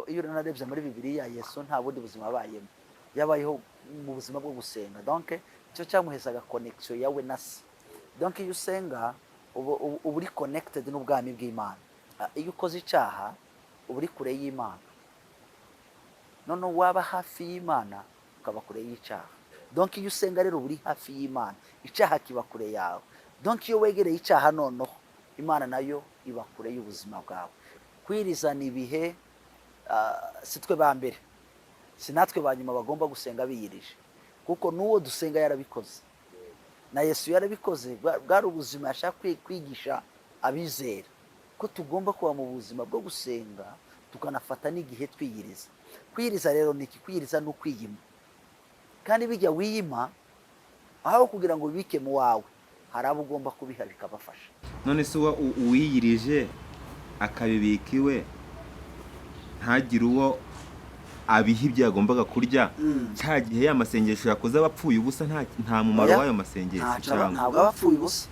Iyo unarebye muri Bibiliya, Yesu nta bundi buzima abayemo, yabayeho mu buzima bwo gusenga. Donc icyo cyamuhezaga connection yawe na Se. Donc iyo usenga uba uri connected n'ubwami bw'Imana. Iyo ukoze icyaha uba uri kure y'Imana, noneho waba hafi y'Imana ukaba kure y'icyaha. Donc iyo usenga rero uba uri hafi y'Imana, icyaha kiba kure yawe. Donc iyo wegereye icyaha, noneho Imana nayo iba kure y'ubuzima bwawe. Kwirizana ibihe, si twe ba mbere, si natwe ba nyuma bagomba gusenga biyirije, kuko n'uwo dusenga yarabikoze, na Yesu yarabikoze. Bwari ubuzima yashaka kwigisha abizera ko tugomba kuba mu buzima bwo gusenga, tukanafata n'igihe twiyiriza. Kwiyiriza rero ni iki? Kwiyiriza ni ukwiyima, kandi bijya wiyima aho kugira ngo ubibike mu wawe, hari abo ugomba kubiha bikabafasha. None se uwo uwiyirije akabibika iwe, ntagire uwo abiha ibyo yagombaga kurya, cya gihe ya masengesho yakoze aba apfuye ubusa, nta mumaro Oya, w'ayo masengesho? Ntacyo. Cyangwa Ntabwo aba apfuye ubusa.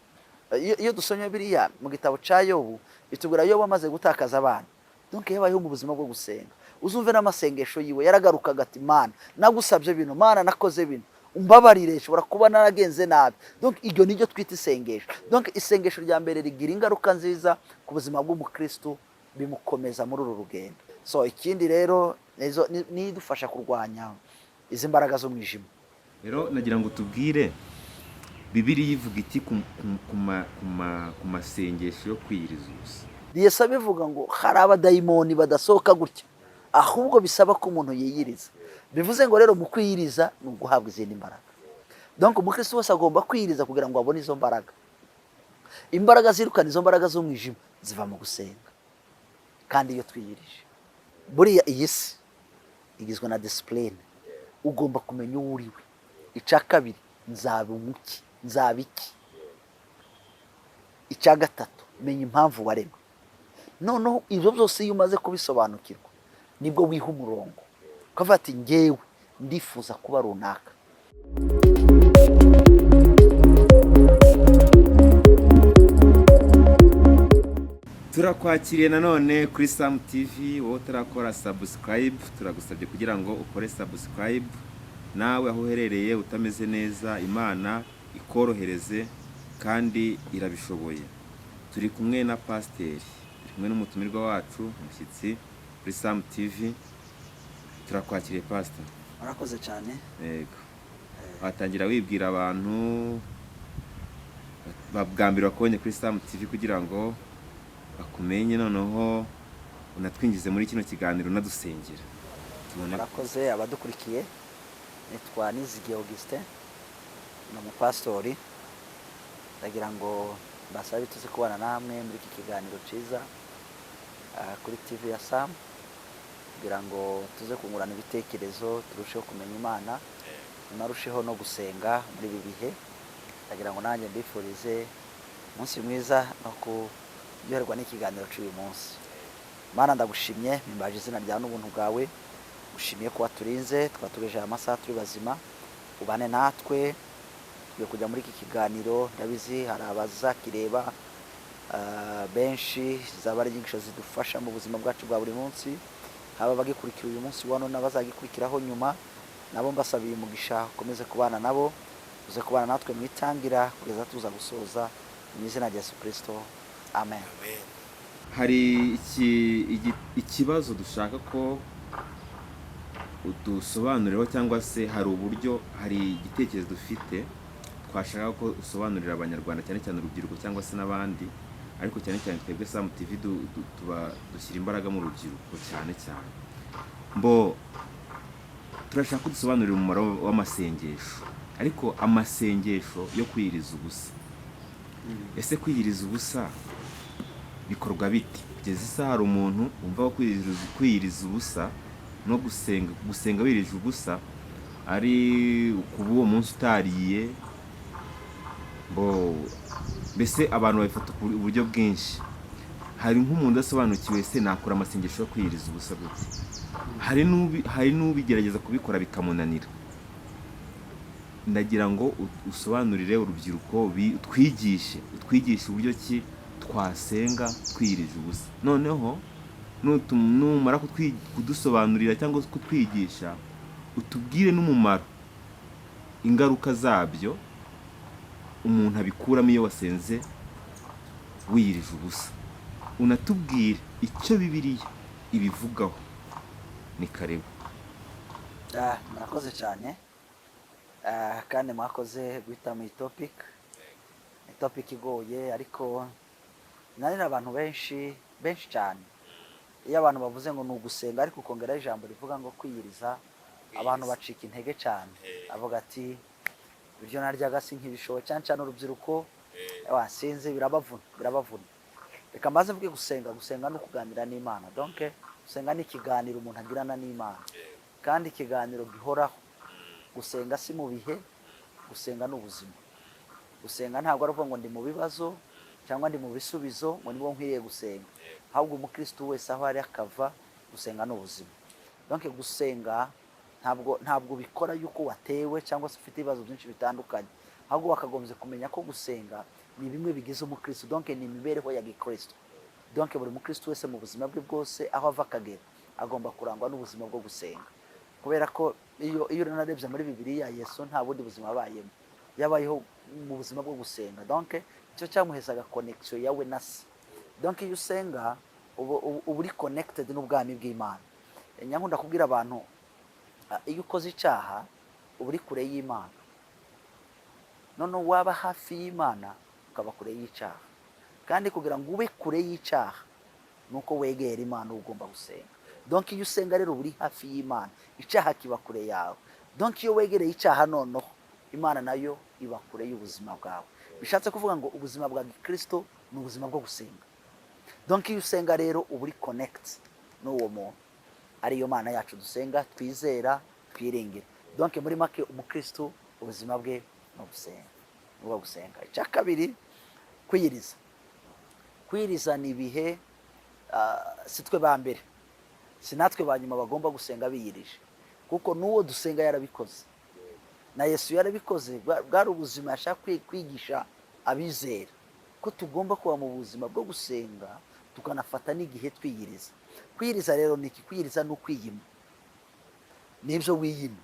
Iyo dusomye biriya mu gitabo cya Yobu, bitubwira Yobu amaze gutakaza abana. Donc yabayeho mu buzima bwo gusenga. Uzumve n'amasengesho yiwe, yaragarukaga ati: "Mana, nagusabye bino, Mana, nakoze bino, umbabarire, nshobora kuba naragenze nabi." Donc iryo niryo twita isengesho. Donc isengesho rya mbere rigira ingaruka nziza ku buzima bw'umukristu, bimukomeza muri uru rugendo. So ikindi rero ni idufasha kurwanya izi mbaraga z'umwijima. Rero nagira ngo tubwire, Bibiliya ivuga iki ku masengesho yo kwiyiriza ubusa? Yesu abivuga ngo hari abadayimoni badasohoka gutya, ahubwo bisaba ko umuntu yiyiriza. Bivuze ngo rero mu kwiyiriza ni uguhabwa izindi mbaraga. Donc umukristo wese agomba kwiyiriza kugira ngo abone izo mbaraga. Imbaraga zirukana izo mbaraga z'umwijima ziva mu gusenga. Kandi iyo twiyirije, buriya iyi si igizwe na discipline. Ugomba kumenya uwo uri we. Icya kabiri, nzaba umuki, nzaba iki? Icya gatatu, menya impamvu waremwe. Noneho ibyo byose iyo umaze kubisobanukirwa, nibwo wiha umurongo, ukavuga ati: "Ngewe ndifuza kuba runaka." Turakwakiriye nanone kuri Samu TV. Wowe utarakora subscribe, turagusabye kugira ngo ukore subscribe. Nawe aho uherereye utameze neza, Imana ikorohereze kandi irabishoboye. Turi kumwe na pasiteri, turi kumwe n'umutumirwa wacu, umushyitsi kuri Samu TV. Turakwakiriye, pasita. Murakoze cyane. Yego, watangira wibwira abantu bwa mbere bakubonye kuri Samu TV kugira ngo bakumenye, noneho unatwinjize muri kino kiganiro, unadusengera tubone. Murakoze abadukurikiye. Nitwa Nizigiye Augustin, ni umupasitori. Ndagira ngo mbasabe tuze kubana namwe muri iki kiganiro cyiza kuri TV ya Samu, kugira ngo tuze kungurana ibitekerezo, turusheho kumenya Imana, tunarusheho no gusenga muri ibi bihe. Ndagira ngo nanjye mbifurize umunsi mwiza no kuryoherwa n'ikiganiro cy'uyu munsi. Mana, ndagushimye, mpimbaje izina ryawe n'ubuntu bwawe. Ushimiye ko waturinze, twatugejeje aya masaha turi bazima. Ubane natwe, tugiye kujya muri iki kiganiro. Ndabizi hari abazakireba benshi, zaba ari inyigisho zidufasha mu buzima bwacu bwa buri munsi, haba abagikurikira uyu munsi wa none n'abazagikurikiraho nyuma. Nabo mbasabiye umugisha, ukomeze kubana nabo, uze kubana natwe mu itangira kugeza tuza gusoza, mu izina rya Yesu Kirisito, amen. Hari ikibazo dushaka ko udusobanuriraho, cyangwa se hari uburyo, hari igitekerezo dufite twashaka ko usobanurira Abanyarwanda, cyane cyane urubyiruko cyangwa se n'abandi, ariko cyane cyane twebwe Samu TV tuba dushyira imbaraga mu rubyiruko cyane cyane. Mbo turashaka ko dusobanurira umumaro w'amasengesho, ariko amasengesho yo kwiyiriza ubusa. Ese kwiyiriza ubusa bikorwa bite? Kugeza isaha hari umuntu wumva ko kwiyiriza ubusa no gusenga, gusenga wirije ubusa, ari ukuba uwo munsi utariye. Bo mbese abantu babifata uburyo bwinshi. Hari nk'umuntu udasobanukiwe: se nakora amasengesho yo kwiyiriza ubusa gute? Hari n'ubigerageza kubikora bikamunanira. Ndagira ngo usobanurire urubyiruko, utwigishe uburyo ki twasenga twiyirije ubusa. Noneho Numara kudusobanurira cyangwa se kutwigisha, utubwire n'umumaro, ingaruka zabyo umuntu abikuramo iyo wasenze wiyirije ubusa, unatubwire icyo Bibiliya ibivugaho. Ni karibu. Ah, murakoze cyane. Kandi mwakoze guhitamo iyi topic. Ni topic igoye, ariko nanone abantu benshi, benshi cyane, iyo abantu bavuze ngo ni ugusenga ariko ukongeraho ijambo rivuga ngo kwiyiriza, abantu bacika intege cyane. Avuga ati: "Ibyo naryaga si nk'ibishobo." Cyane cyane urubyiruko, sinzi, birabavuna, birabavuna. Reka mbaze mvuge gusenga. Gusenga ni ukuganira n'Imana. Donc gusenga ni ikiganiro umuntu agirana n'Imana, kandi ikiganiro gihoraho. Gusenga si mu bihe, gusenga ni ubuzima. Gusenga ntabwo ari ukuvuga ngo ndi mu bibazo cyangwa ndi mu bisubizo ngo nibwo nkwiriye gusenga, ahubwo umukristo wese aho ari akava, gusenga ni ubuzima. Donc gusenga ntabwo ubikora yuko watewe cyangwa se ufite ibibazo byinshi bitandukanye, ahubwo wakagombye kumenya ko gusenga ni bimwe bigize umukristo. Donc ni imibereho ya gikristo. Donc buri mukristo wese mu buzima bwe bwose, aho ava akagera, agomba kurangwa n'ubuzima bwo gusenga, kubera ko iyo unarebye muri Bibiliya, Yesu nta bundi buzima yabayemo, yabayeho mu buzima bwo gusenga. Donc icyo cyamuhezaga connexion yawe na Se. Donc iyo usenga uba uri connected n'ubwami bw'Imana. Nyankunda kubwira abantu, iyo ukoze icyaha uba uri kure y'Imana, noneho waba hafi y'Imana ukaba kure y'icyaha. Kandi kugira ngo ube kure y'icyaha ni uko wegera Imana, uba ugomba gusenga. Donc iyo usenga rero uba uri hafi y'Imana, icyaha kiba kure yawe. Donc iyo wegereye icyaha, noneho Imana nayo iba kure y'ubuzima bwawe. Bishatse kuvuga ngo ubuzima bwa gikristo ni ubuzima bwo gusenga. Donc iyo usenga rero uba uri connect n'uwo muntu, ariyo Mana yacu dusenga, twizera, twiringira. Donc muri make, umukristo ubuzima bwe ni ugusenga, ni ubwo gusenga. Icya kabiri, kwiyiriza. Kwiyiriza ni ibihe, si twe ba mbere, si natwe ba nyuma bagomba gusenga biyirije, kuko n'uwo dusenga yarabikoze, na Yesu yarabikoze. Bwari ubuzima yashaka kwigisha abizera ko tugomba kuba mu buzima bwo gusenga, tukanafata n'igihe twiyiriza. Kwiyiriza rero ni iki? Kwiyiriza ni ukwiyima, n'ibyo wiyima.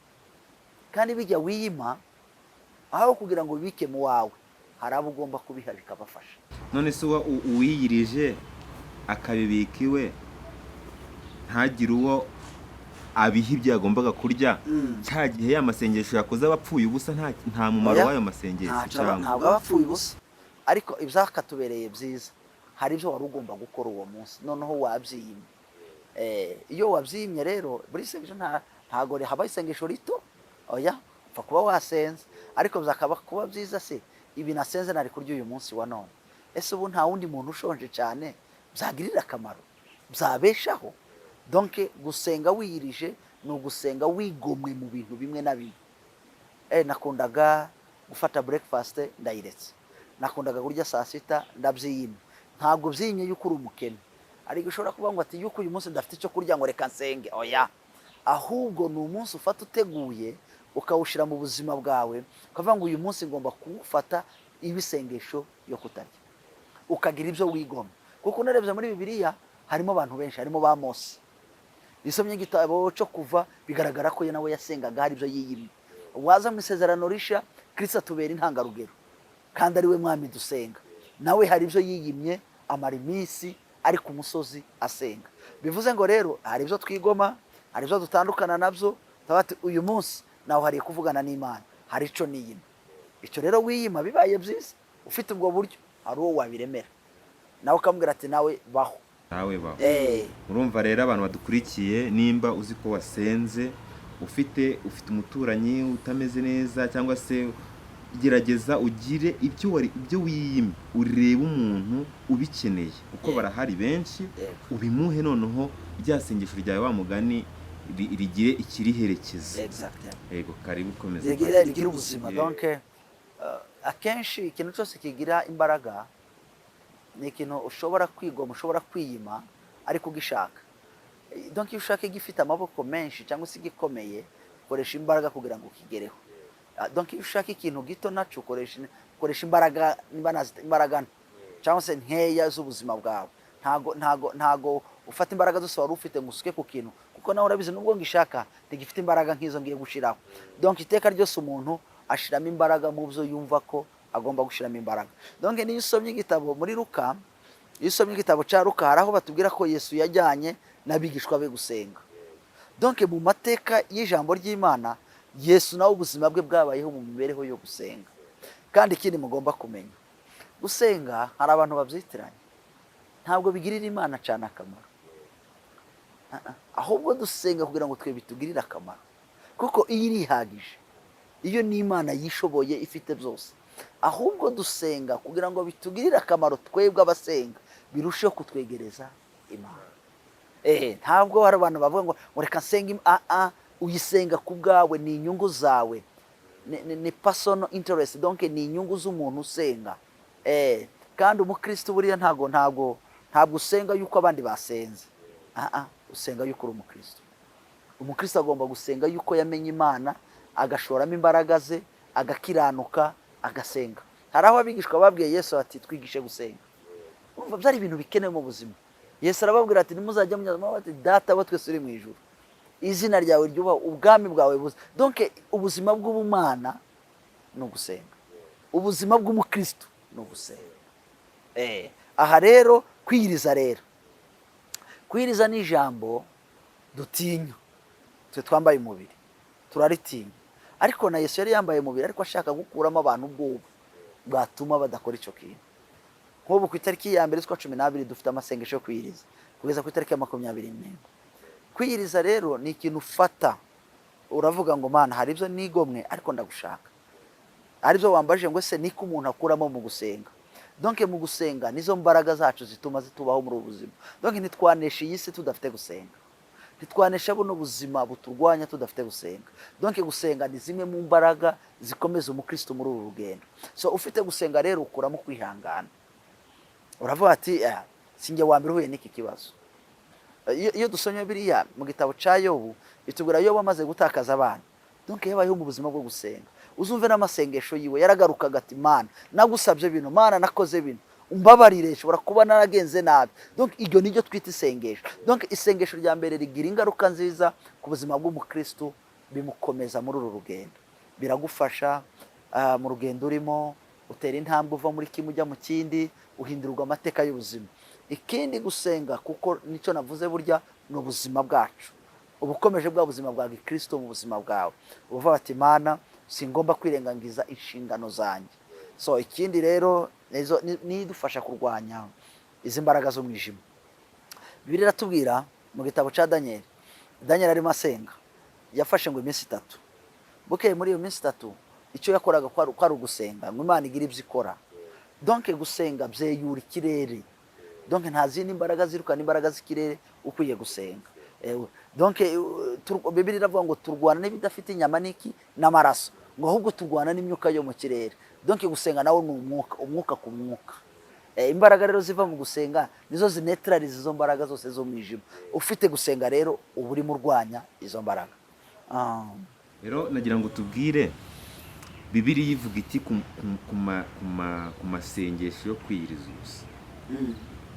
Kandi bijya wiyima, aho kugira ngo ubibike mu wawe, hari abo ugomba kubiha bikabafasha. None se uwa uwiyirije akabibika iwe, ntagire uwo abiha ibyo yagombaga kurya, cya gihe ya masengesho yakoze aba apfuye ubusa, nta mumaro Oya, w'ayo masengesho? Ntacyo. Cyangwa? Ntabwo aba apfuye ubusa, ariko ibyakatubereye byiza, hari ibyo wari ugomba gukora uwo munsi, noneho wabyiyimye. Iyo wabyimye rero, buri sengesho ntago habaho isengesho rito. Oya, upfa kuba wasenze, ariko byakaba kuba byiza se ibi nasenze nari kurya uyu munsi wa none? Ese ubu nta wundi muntu ushonje cyane byagirira akamaro, byabeshaho? Donc gusenga wiyirije ni ugusenga wigomwe mu bintu bimwe na bimwe. Nakundaga gufata breakfast, ndayiretse. Nakundaga kurya saa sita, ndabyiyimye. Ntabwo byiyimye yuko uri umukene, ariko ushobora kuvuga ngo ati yuko uyu munsi ndafite icyo kurya ngo reka nsenge. Oya, ahubwo ni umunsi ufata uteguye, ukawushyira mu buzima bwawe, ukavuga ngo uyu munsi ngomba kuwufata ibisengesho yo kutarya, ukagira ibyo wigomwa. Kuko unarebye muri Bibiliya harimo abantu benshi, harimo ba Mose. Isomye igitabo cyo Kuva, bigaragara ko ye nawe yasengaga, hari ibyo yiyimye. Waza mu Isezerano Rishya, Kirisito atubera intangarugero, kandi ari we mwami dusenga, nawe hari ibyo yiyimye, amara iminsi ari ku musozi asenga. Bivuze ngo rero hari ibyo twigoma, hari ibyo dutandukana nabyo, tuba bati uyu munsi nawe hariye kuvugana n'Imana, hari icyo niyima. Icyo rero wiyima, bibaye byiza ufite ubwo buryo, hari uwo wabiremera nawe, ukamubwira ati: "Nawe baho." Nawe baho. Urumva rero, abantu badukurikiye, nimba uzi ko wasenze, ufite umuturanyi utameze neza, cyangwa se gerageza ugire ibyo wiyimye, urebe umuntu ubikeneye, kuko barahari benshi, ubimuhe, noneho rya sengesho ryawe, wa mugani, rigire ikiriherekeza. Yego, karibu, ukomeze. Rigira ubuzima. Donc akenshi ikintu cyose kigira imbaraga ni ikintu ushobora kwigoma, ushobora kwiyima ariko ugishaka. Donc iyo ushaka igifite amaboko menshi cyangwa se igikomeye, ukoresha imbaraga kugira ngo ukigereho. Donc iyo ushaka ikintu gito, nacyo ukoresha imbaraga, niba nazita imbaraga nto cyangwa se nkeya z'ubuzima bwawe. Ntago ufate imbaraga zose wari ufite ngo usuke ku kintu, kuko nawe urabizi, nubwo ngishaka ntigifite imbaraga nk'izo ngiye gushiraho. Donc iteka ryose umuntu ashiramo imbaraga mu byo yumva ko agomba gushiramo imbaraga. Donc niyo usomye igitabo muri Luka, iyo usomye igitabo cya Luka, hari aho batubwira ko Yesu yajyanye n'abigishwa be gusenga. Donc mu mateka y'ijambo ry'Imana, Yesu nawe ubuzima bwe bwabayeho mu mibereho yo gusenga. Kandi ikindi mugomba kumenya, gusenga hari abantu babyitiranya, ntabwo bigirira Imana cyane akamaro. Ah, ah. Ahubwo dusenga kugira ngo twe bitugirire akamaro, kuko iyo irihagije, iyo ni Imana yishoboye, ifite byose. Ahubwo dusenga kugira ngo bitugirire akamaro twebwe abasenga, birusheho kutwegereza Imana. Ntabwo hari abantu bavuga ngo reka nsenge ah ah, uyisenga ku bwawe, ni inyungu zawe, ni personal interest. Donc ni inyungu z'umuntu usenga. Kandi umukristo buriya ntabwo usenga yuko abandi basenze. Ah ah, usenga yuko uri umukristo. Umukristo agomba gusenga yuko yamenye Imana, agashoramo imbaraga ze, agakiranuka, agasenga. Hari aho abigishwa babwiye Yesu bati: "Twigishe gusenga." Urumva byari ibintu bikenewe mu buzima. Yesu arababwira ati: "Nimuzajya munyaza bati: Data wa twese uri mu ijuru, izina ryawe ryubahwe, ubwami bwawe buze." Donc ubuzima bw'ubumana ni ugusenga, ubuzima bw'umukristo ni ugusenga. Aha rero kwiyiriza, rero kwiyiriza ni ijambo dutinya twe twambaye umubiri, turaritinya. Ariko na Yesu yari yambaye umubiri, ariko ashaka gukuramo abantu ubwoba bwatuma badakora icyo kintu. Nk'ubu ku itariki ya 1 z'ukwa 12 dufite amasengesho yo kwiyiriza kugeza ku itariki ya 21. Kwiyiriza rero ni ikintu ufata uravuga ngo: "Mana, hari ibyo nigomwe, ariko ndagushaka." Aribyo wambajije ngo ese niko umuntu akuramo mu gusenga. Donc mu gusenga nizo mbaraga zacu zituma zitubaho muri ubu buzima. Donc ntitwanesha iyi si tudafite gusenga, ntitwanesha buno buzima buturwanya tudafite gusenga. Donc gusenga ni zimwe mu mbaraga zikomeza umukristo muri uru rugendo. So ufite gusenga rero ukuramo kwihangana, uravuga ati: "Eh, sinjye wa mbere uhuye n'iki kibazo." Iyo dusomye biriya mu gitabo cya Yobu, bitubwira Yobu amaze gutakaza abana. Donc yabayeho mu buzima bwo gusenga. Uzumve n'amasengesho yiwe, yaragarukaga ati: "Mana, nagusabye bino, Mana, nakoze bino, umbabarire, nshobora kuba naragenze nabi." Donc iryo niryo twita isengesho. Donc isengesho rya mbere rigira ingaruka nziza ku buzima bw'umukristo, bimukomeza muri uru rugendo, biragufasha mu rugendo urimo, utera intambwe uva muri kimwe ujya mu kindi, uhindurwa amateka y'ubuzima. Ikindi, gusenga, kuko nicyo navuze, burya ni ubuzima bwacu, uba ukomeje bwa buzima bwa gikristo mu buzima bwawe, uba uvuga ati: "Mana, singomba kwirengagiza inshingano zanjye." So ikindi rero niyo idufasha kurwanya izi mbaraga z'umwijima. Bibiliya iratubwira mu gitabo cya Daniel, Daniel arimo asenga, yafashe ngo iminsi 3. Bukeye muri iyo minsi 3 icyo yakoraga kwari ugusenga ngo Imana igire ibyo ikora. Donc gusenga byeyura ikirere. Donc nta zindi mbaraga zirukana imbaraga z'ikirere ukwiye gusenga. Donc Bibiliya iravuga ngo turwana n'ibidafite inyama n'iki n'amaraso, ngo ahubwo turwana n'imyuka yo mu kirere. Donc gusenga nawe ni umwuka, umwuka ku mwuka. Imbaraga rero ziva mu gusenga nizo zinetraliza izo mbaraga zose z'umwijima. Ufite gusenga rero uba urimo urwanya izo mbaraga. Rero nagira ngo tubwire, Bibiliya ivuga iki ku masengesho yo kwiyiriza ubusa?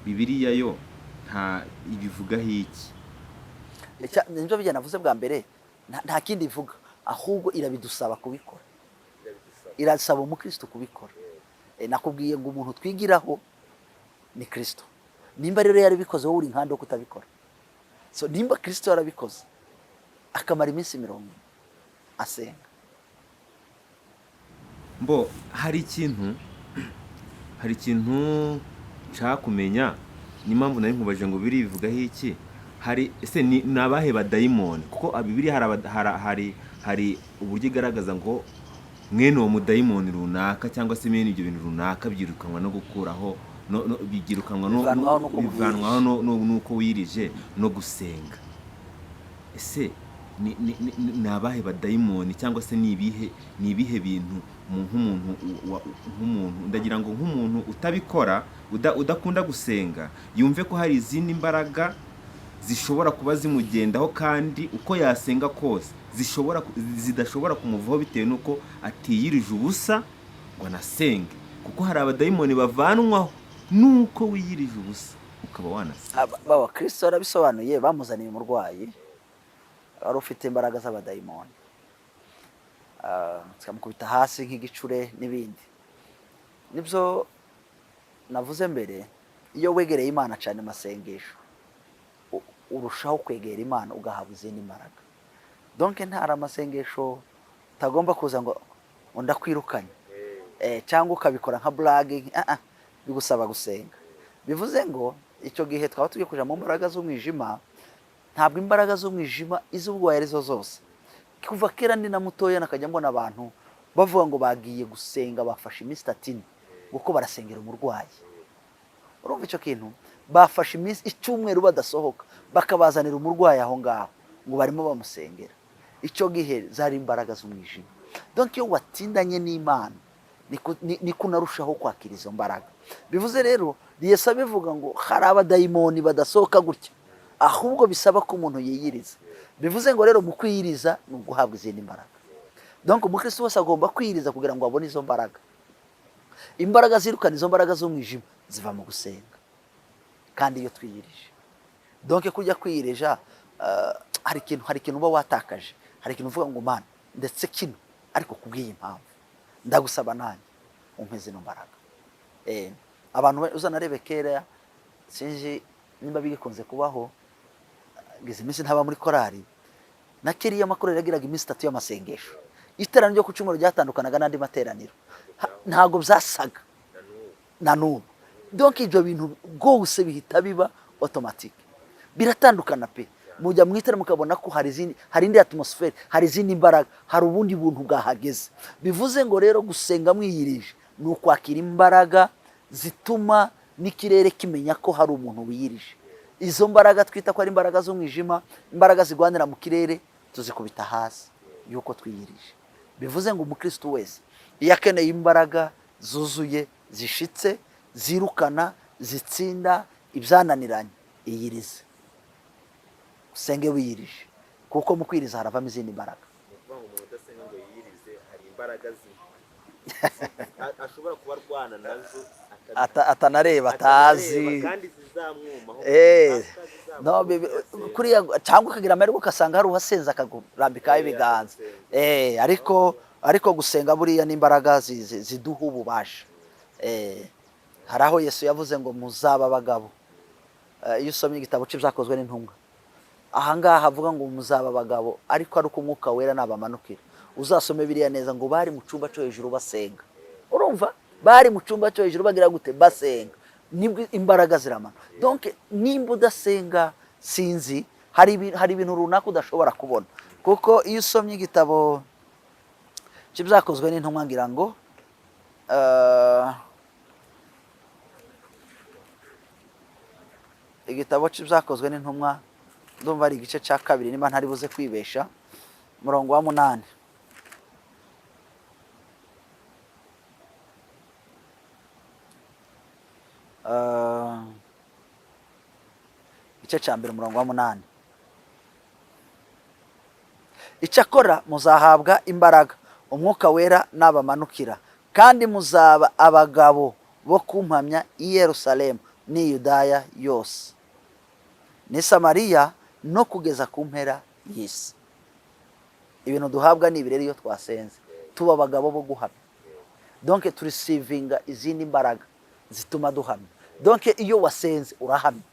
Bibiliya yo nta ibivugaho iki? Nibyo bijya navuze bwa mbere, nta kindi ivuga, ahubwo irabidusaba kubikora, irasaba umukristo kubikora. Nakubwiye ngo umuntu twigiraho ni Kristo. Nimba rero yarabikoze, wowe uri nkande wo kutabikora? So nimba Kristo yarabikoze akamara iminsi 40 asenga. Mbo hari ikintu nshaka kumenya, niyo mpamvu nari nkubajije ngo biri bivugaho iki. Hari ese ni abahe badayimoni? Kuko Bibiliya hari uburyo igaragaza ngo mwene uwo mudayimoni runaka cyangwa se mwene ibyo bintu runaka byirukanwa no gukuraho no byirukanwa no Bivanwaho no bivanwaho nuko wirije no gusenga. Ese ni abahe badayimoni cyangwa se ni ibihe bintu nk'umuntu, ndagira ngo nk'umuntu utabikora, udakunda gusenga, yumve ko hari izindi mbaraga zishobora kuba zimugendaho, kandi uko yasenga kose zidashobora kumuvaho bitewe n'uko atiyirije ubusa ngo anasenge, kuko hari abadayimoni bavanwaho nuko wiyirije ubusa ukasenga? Ukaba wanasenga. Baba Kristo yarabisobanuye. Bamuzaniye umurwayi wari ufite imbaraga z'abadayimoni, zikamukubita hasi nk'igicure n'ibindi. Nibyo navuze mbere, iyo wegereye Imana cyane amasengesho, urushaho kwegera Imana, ugahabwa izindi mbaraga. Donc ntari amasengesho utagomba kuza ngo ndakwirukanye, cyangwa ukabikora nka blague. Bigusaba gusenga. Bivuze ngo icyo gihe twaba tugiye kuja mu mbaraga z'umwijima. Ntabwo imbaraga z'umwijima iz'ubwoya arizo zose. Kuva kera ndi na mutoya, nakajya mbona abantu bavuga ngo bagiye gusenga, bafashe iminsi 30 kuko barasengera umurwayi. Urumva icyo kintu? Bafashe iminsi icyumweru badasohoka, bakabazanira umurwayi aho ngaho ngo barimo bamusengera. Icyo gihe zari imbaraga z'umwijima. Donc iyo watindanye n'Imana, niko unarushaho kwakira izo mbaraga. Bivuze rero, Yesu abivuga ngo hari abadayimoni badasohoka gutya, ahubwo bisaba ko umuntu yiyiriza. Bivuze ngo rero mu kwiyiriza ni uguhabwa izindi mbaraga. Donc umukristo wese agomba kwiyiriza kugira ngo abone izo mbaraga. Imbaraga zirukana izo mbaraga z'umwijima ziva mu gusenga. Kandi iyo twiyirije, donc kujya kwiyirija, hari ikintu uba watakaje, hari ikintu uvuga ngo: "Mana, ndetse kino, ariko kubw'iyi mpamvu ndagusaba nanjye umpe zino mbaraga." Abantu uzanarebe kera, sinzi nimba bigikunze kubaho, ngize iminsi ntaba muri korali, na kera iyo amakorali yagiraga iminsi 3 y'amasengesho, iteraniro ryo ku cyumweru ryatandukanaga n'andi materaniro. Ntabwo byasaga na n'ubu. Donc ibyo bintu rwose bihita biba automatique, biratandukana pe. Mujya mu itara mukabona ko hari izindi, hari indi atmosphere, hari izindi mbaraga, hari ubundi buntu bwahageze. Bivuze ngo rero gusenga mwiyirije ni ukwakira imbaraga zituma n'ikirere kimenya ko hari umuntu wiyirije. Izo mbaraga twita ko ari imbaraga z'umwijima, imbaraga zigwanira mu kirere, tuzikubita hasi yuko twiyirije. Bivuze ngo umukristo wese iyo akeneye imbaraga zuzuye, zishitse, zirukana, zitsinda ibyananiranye, iyirize, usenge wiyirije, kuko mu kwiriza haravamo izindi mbaraga. Ni ukuvuga ngo umuntu udasenga ngo yiyirize, hari imbaraga ashobora kuba arwana nazo Atanareba, atazi. Kandi zizamwumaho. No, kuriya, cyangwa ukagira amahirwe ugasanga hari uwasenze akakurambikaho ibiganza. Ariko gusenga buriya n'imbaraga ziduha ububasha. Hari aho Yesu yavuze ngo muzaba abagabo. Iyo usomye igitabo cy'Ibyakozwe n'Intumwa, ahangaha avuga ngo muzaba abagabo ariko ari uko Umwuka Wera nabamanukira. Uzasome biriya neza, ngo bari mu cyumba cyo hejuru basenga. Urumva, bari mu cyumba cyo hejuru bagira gute? Basenga. Nibwo imbaraga ziramanuka. Donc nimba udasenga, sinzi, hari ibintu runaka udashobora kubona, kuko iyo usomye igitabo cy'Ibyakozwe n'Intumwa, ngira ngo igitabo cy'Ibyakozwe n'Intumwa, ndumva ari igice cya 2, niba ntari buze kwibesha, umurongo wa 8. Igice cya 1, umurongo wa 8: "Icyakora muzahabwa imbaraga Umwuka Wera nabamanukira, kandi muzaba abagabo bo kumpamya i Yerusalemu n'i Yudaya yose n'i Samariya no kugeza ku mpera y'isi." Ibintu duhabwa ni ibi rero: iyo twasenze tuba abagabo bo guhamya. Donc tureceivinga izindi mbaraga zituma duhamya. Donc iyo wasenze urahamya.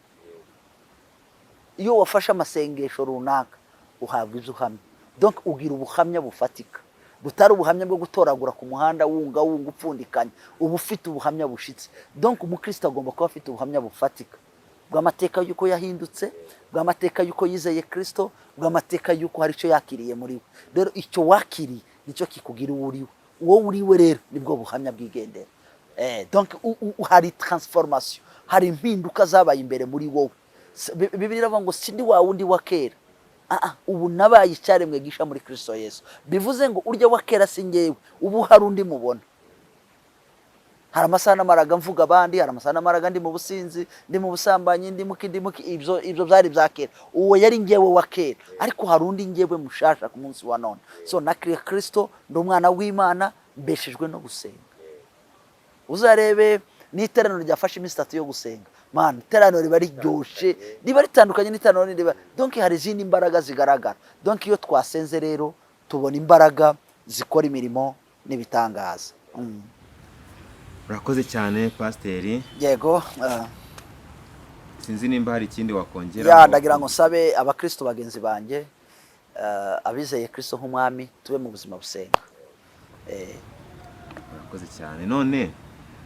Iyo wafashe amasengesho runaka uhabwa ibyo uhamya. Donc ugira ubuhamya bufatika, butari ubuhamya bwo gutoragura ku muhanda, wunga wunga, upfundikanya. Uba ufite ubuhamya bushitse. Donc umukristo agomba kuba afite ubuhamya bufatika bw'amateka y'uko yahindutse, bw'amateka y'uko yizeye Kristo, bw'amateka y'uko hari icyo yakiriye muri we. Rero icyo wakiriye nicyo kikugira uwo uri we. Uwo uri we rero nibwo buhamya bwigendera. Donc hari transformation, hari impinduka zabaye imbere muri wowe. Bibiliya iravuga ngo sindi wa wundi wa kera. Ubu nabaye icyaremwe gisha muri Kristo Yesu. Bivuze ngo urya wa kera si ngewe ubu, hari undi mubona. Hari amasaha namaraga mvuga abandi, hari amasaha namaraga ndi mu businzi, ndi mu busambanyi, ndi muki, ndi muki. Ibyo byari bya kera, uwo yari ngewe wa kera, ariko hari undi ngewe mushasha ku munsi wa none. So nakiriye Kristo, ndi umwana w'Imana, mbeshejwe no gusenga. Uzarebe n'iteraniro ryafashe iminsi 3 yo gusenga. Man, iteraniro riba riryoshe, riba ritandukanye n'iteraniro riba, donc hari izindi mbaraga zigaragara. Donc iyo twasenze rero tubona imbaraga zikora imirimo n'ibitangaza. Urakoze cyane, pasiteri. Yego. Sinzi nimba hari ikindi wakongera. Ya, ndagira ngo nsabe abakristo bagenzi banjye, abizeye Kristo nk'umwami, tube mu buzima busenga. Urakoze cyane. None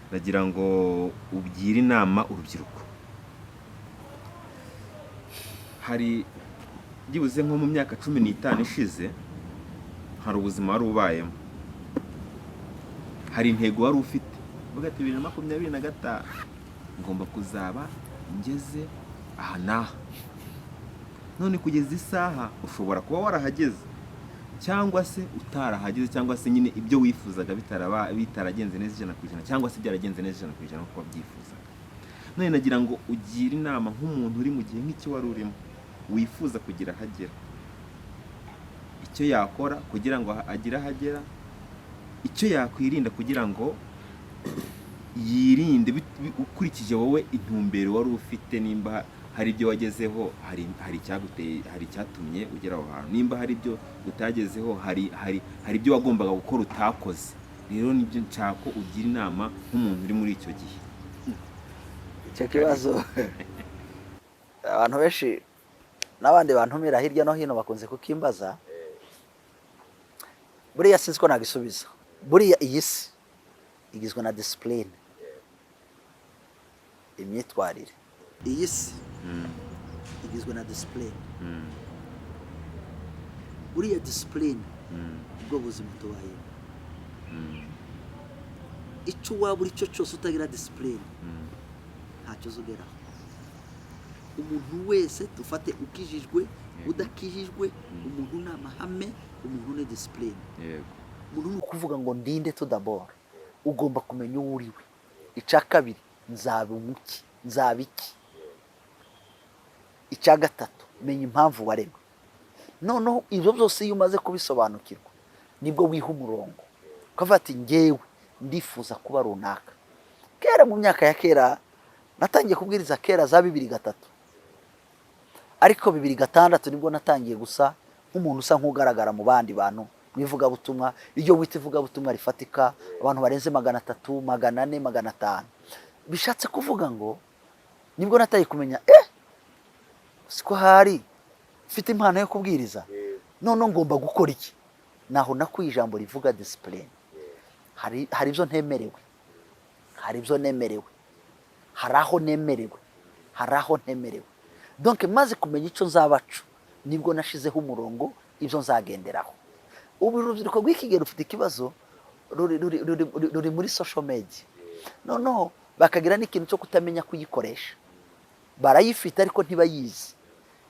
ndagira ngo ubwire inama urubyiruko. Hari byibuze nko mu myaka 15 ishize, hari ubuzima wari ubayemo, hari intego wari ufite, uvuga ati: "2025 ngomba kuzaba ngeze aha n'aha." None kugeza isaha ushobora kuba warahageze cyangwa se utarahageze, cyangwa se nyine ibyo wifuzaga bitaraba, bitaragenze neza 100%, cyangwa se byaragenze neza 100% nk'uko wabyifuzaga. None nagira ngo ugire inama nk'umuntu uri mu gihe nk'icyo wari urimo, wifuza kugira aho agera, icyo yakora kugira ngo agire aho agera, icyo yakwirinda kugira ngo yirinde, ukurikije wowe intumbero wari ufite. Nimba hari ibyo wagezeho, hari icyaguteye, hari icyatumye ugera aho hantu. Nimba hari ibyo utagezeho, hari ibyo wagombaga gukora utakoze. Rero nibyo nshaka ko ugira inama nk'umuntu uri muri icyo gihe. Icyo kibazo abantu benshi n'abandi bantumira hirya no hino bakunze kukimbaza. Buriya sinzi ko nagisubiza. Buriya iyi si igizwe na discipline, imyitwarire. Iyi si igizwe na discipline. Buriya discipline ubwo buzima tubayemo, icyo waba uri cyo cyose utagira discipline ntacyo uzugeraho. Umuntu wese dufate, ukijijwe, udakijijwe, umuntu ni amahame, umuntu ni discipline. Umuntu ni ukuvuga ngo ndinde tudabora, ugomba kumenya uwo uri we. Icya kabiri, nzaba umuki, nzaba iki? Icya gatatu, menya impamvu waremwe. Noneho ibyo byose iyo umaze kubisobanukirwa, nibwo wiha umurongo, ukavuga ati: "Ngewe ndifuza kuba runaka." Kera, mu myaka ya kera, natangiye kubwiriza kera za 2003, ariko 2006 nibwo natangiye gusa nk'umuntu usa nk'ugaragara mu bandi bantu mu ivugabutumwa, iryo wita ivugabutumwa rifatika, abantu barenze 300, 400, 500. Bishatse kuvuga ngo nibwo natangiye kumenya siko hari mfite impano yo kubwiriza, noneho ngomba gukora iki? Naho nakuye ijambo rivuga discipline. Hari ibyo ntemerewe, hari ibyo nemerewe, hari aho nemerewe, hari aho ntemerewe. Donc maze kumenya icyo nzabaco, nibwo nashizeho umurongo ibyo nzagenderaho. Ubu urubyiruko rw'iki gihe rufite ikibazo, ruri muri social media, noneho bakagira n'ikintu cyo kutamenya kuyikoresha. Barayifite ariko ntibayizi.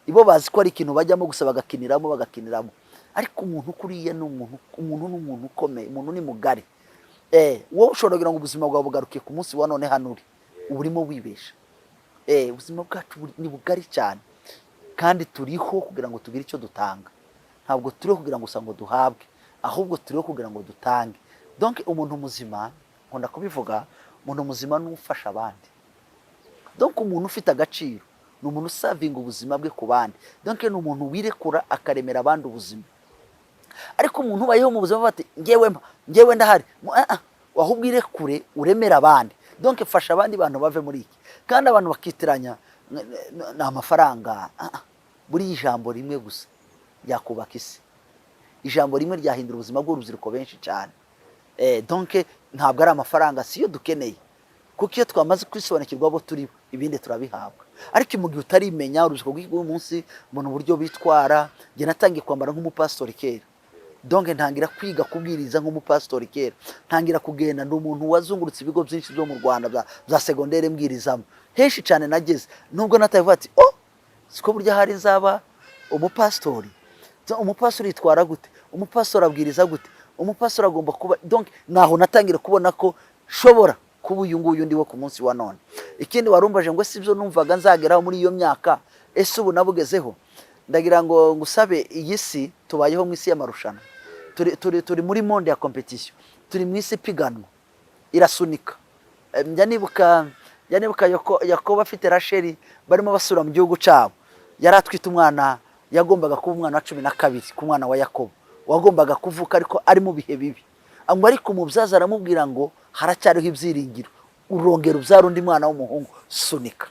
Ibo bazi ko ari ikintu bajyamo gusa bagakiniramo, bagakiniramo. Ariko umuntu kuriya ni umuntu, umuntu ni umuntu ukomeye, umuntu ni mugari. Wowe ushobora kugira ngo ubuzima bwawe bugarukiye ku munsi wa none hano uri, uba urimo wibesha. Ubuzima bwacu ni bugari cyane, kandi turiho kugira ngo tugire icyo dutanga. Ntabwo turiho kugira ngo gusa ngo duhabwe, ahubwo turiho kugira ngo dutange. Donc umuntu muzima, nkunda kubivuga, umuntu muzima ni ufasha abandi. Donc umuntu ufite agaciro ni umuntu usavinga ubuzima bwe ku bandi. Donc ni umuntu wirekura akaremera abandi ubuzima. Ariko umuntu ubayeho mu buzima bati: "Ngewe mpa, ngewe ndahari," ahubwo irekure uremere abandi. Donc fasha abandi bantu bave muri iki. Kandi abantu bakitiranya ni amafaranga. Buriya ijambo rimwe gusa ryakubaka isi, ijambo rimwe ryahindura ubuzima bw'urubyiruko benshi cyane. Donc ntabwo ari amafaranga, siyo dukeneye, kuko iyo twamaze kwisobanukirwa abo turi bo, ibindi turabihabwa. Ariko mu gihe utarimenya, urubyiruko rw'uyu munsi mbona uburyo bitwara. Njye natangiye kwambara nk'umupasitori kera, donc ntangira kwiga kubwiriza nk'umupasitori kera, ntangira kugenda. Ndi umuntu wazungurutse ibigo byinshi byo mu Rwanda bya segondere, mbwirizamo henshi cyane nageze. Nubwo natavuga ati: "Oh, siko burya hari nzaba umupasitori." Umupasitori yitwara gute? Umupasitori abwiriza gute? Umupasitori agomba kuba, donc naho natangira kubona ko nshobora kuba uyu nguyu ndiwe ku munsi wa none. Ikindi warumbaje ngo si byo numvaga nzageraho muri iyo myaka, ese ubu nabugezeho? Ndagira ngo ngusabe, iyi si tubayeho mu isi y'amarushanwa, turi muri monde ya compétition, turi mu isi ipiganwa, irasunika. Njya nibuka Yanibuka Yakobo afite Rasheli barimo basubira mu gihugu cyabo, yari atwite umwana, yagombaga kuba umwana wa 12 ku mwana wa Yakobo wagombaga kuvuka, ariko ari mu bihe bibi. Ngo ariko umubyaza aramubwira ngo haracyariho ibyiringiro, urongera ubyara undi mwana w'umuhungu, sunika.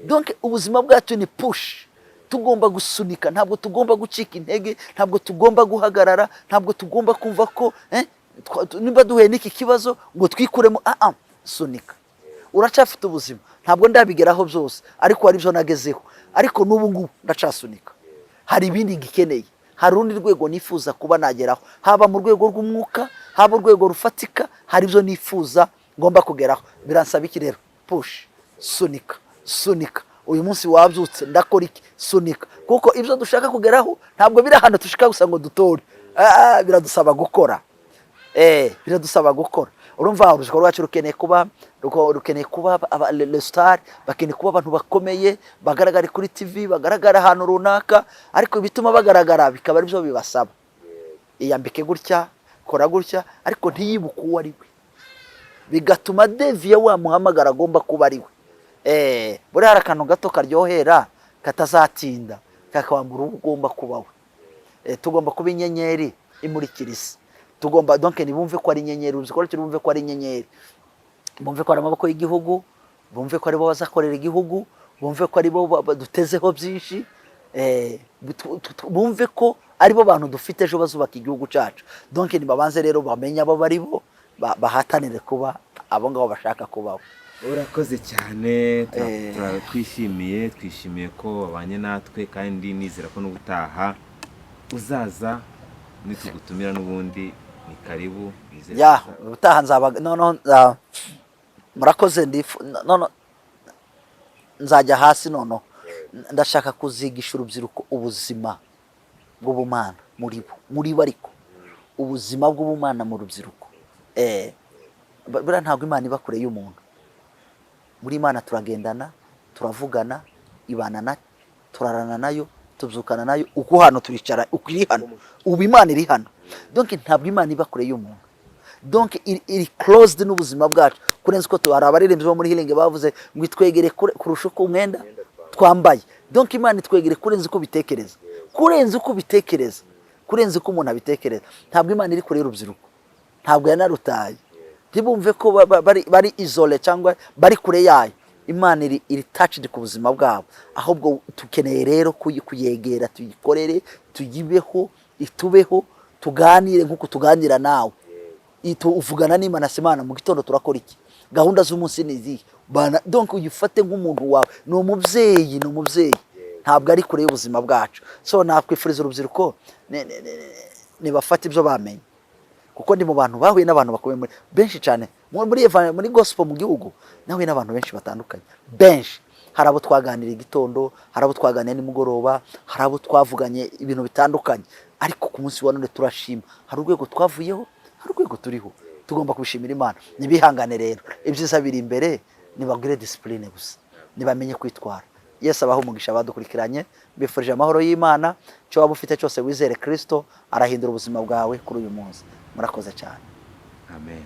Donc ubuzima bwacu ni push, tugomba gusunika, ntabwo tugomba gucika intege, ntabwo tugomba guhagarara, ntabwo tugomba kumva ko niba duhuye n'iki kibazo ngo twikuremo. Ah ah, sunika, uracyafite ubuzima. Ntabwo ndabigeraho byose, ariko hari ibyo nagezeho, ariko n'ubu ngubu ndacasunika. Hari ibindi ngikeneye, hari urundi rwego nifuza kuba nageraho, haba mu rwego rw'umwuka, haba urwego rufatika. Hari ibyo nifuza ngomba kugeraho. Biransaba iki rero? Push, sunika, sunika. Uyu munsi wabyutse, ndakora iki? Sunika, kuko ibyo dushaka kugeraho ntabwo biri ahantu dushaka gusa ngo dutore. Ah, biradusaba gukora, biradusaba gukora. Urumva, urubyiruko rwacu rukeneye kuba le star, bakeneye kuba abantu bakomeye, bagaragara kuri TV, bagaragara ahantu runaka, ariko ibituma bagaragara bikaba aribyo bibasaba iyambike gutya, kora gutya, ariko ntiyibuke uwo ari we, bigatuma deviye wa muhamagara agomba kuba ari we. Buriya hari akantu gato karyohera katazatinda kakambura uwo ugomba kuba we. Tugomba kuba inyenyeri imurikira isi. Tugomba, donc ntibumve ko ari inyenyeri, urubyiruko rwacu bumve ko ari inyenyeri, bumve ko ari amaboko y'igihugu, bumve ko aribo bazakorera igihugu, bumve ko aribo dutezeho byinshi, bumve ko aribo bantu dufite ejo bazubaka igihugu cyacu. Donc nibabanze rero bamenye abo bari bo, bahatanire kuba abo ngabo bashaka kubaho. Urakoze cyane. Twishimiye ko wabanye natwe, kandi nizera ko n'ubutaha uzaza nitugutumira n'ubundi ni karibu, nizere ko Ya, ubutaha nzaba noneho murakoze. Noneho nzajya hasi, noneho ndashaka kuzigisha urubyiruko ubuzima bw'ubumana muri bo, ariko ubuzima bw'ubumana mu rubyiruko. Buriya ntabwo Imana iba kure y'umuntu. Muri Imana turagendana, turavugana, ibana na turarana nayo, tubyukana nayo. Uko hano turicara, uko iri hano ubu, Imana iri hano. Donc ntabwo Imana iba kure y'umuntu, donc iri closed n'ubuzima bwacu kurenza uko hari abaririmbyi bo muri Healing bavuze ngo itwegere kurusha uko umwenda twambaye. Donc Imana itwegere kurenza uko ubitekereza, kurenza uko ubitekereza, kurenza uko umuntu abitekereza. Ntabwo Imana iri kure y'urubyiruko, ntabwo yanarutaye. Ntibumve ko bari isolé cyangwa bari kure yayo. Imana iri touched ku buzima bwabo. Ahubwo dukeneye rero kuyegera, tuyikorere, tuyibeho, itubeho, tuganire nk'uko tuganira nawe. Uvugana n'Imana se: Imana, mu gitondo turakora iki? Gahunda z'umunsi ni izihe? Bana, donc uyifate nk'umuntu wawe, ni umubyeyi, ni umubyeyi, ntabwo ari kure y'ubuzima bwacu. So nakwifuriza urubyiruko nibafate ibyo bamenye, kuko ndi mu bantu bahuye n'abantu bakomeye muri benshi cyane muri gospel mu gihugu. Nahuye n'abantu benshi batandukanye, benshi. Hari abo twaganiriye igitondo, hari abo twaganiriye nimugoroba, hari abo twavuganye ibintu bitandukanye, ariko ku munsi wa none turashima. Hari urwego twavuyeho, hari urwego turiho, tugomba kubishimira Imana. Nibihangane rero, ibyiza biri imbere. Nibagire discipline gusa, nibamenye kwitwara. Yesu abaha umugisha. Abadukurikiranye, mbifurije amahoro y'Imana. Icyo waba ufite cyose, wizere Kirisito, arahindura ubuzima bwawe kuri uyu munsi. Murakoze cyane. Amen.